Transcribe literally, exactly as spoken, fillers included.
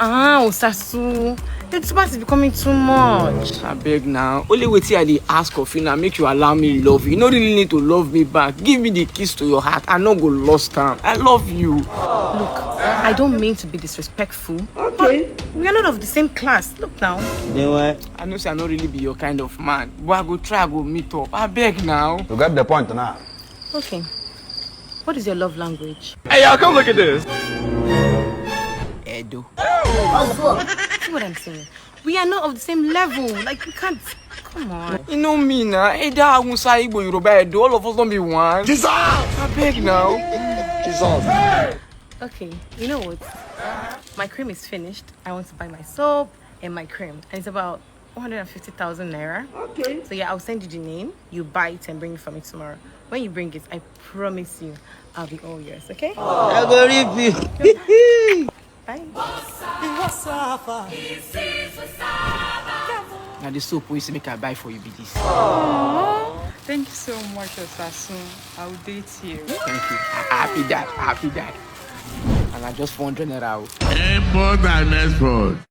Ah, Osasu, the too much is becoming too much. Abeg now, only wetin I dey ask of you na make you allow me love you. You no really need to love me back. Give me the keys to your heart. I no go lost am. I love you. Look, I don't mean to be disrespectful. Okay. We are not of the same class. Look now. Then why? I know say I no really be your kind of man, but I go try go meet up. Abeg now. You get the point now. Okay. What is your love language? Hey, y'all, come look at this. Edo. See what I'm saying? We are not of the same level. Like, we can't. Come on. You know me now. Either Hausa, Igbo, Yoruba, Edo, all of us don't be one. Jesus! Abeg now. Jesus. Okay, you know what? My cream is finished. I want to buy my soap and my cream. And it's about one hundred fifty thousand naira. Okay. So yeah, I'll send you the name. You buy it and bring it for me tomorrow. When you bring it, I promise you I'll be all yours, okay? I go rip you. Bye. Na the soap wey you say make I buy for you be this. Thank you so much, Osasun. I'll date you. Thank you. Happy that. Happy that. And I just four hundred naira. Import and export.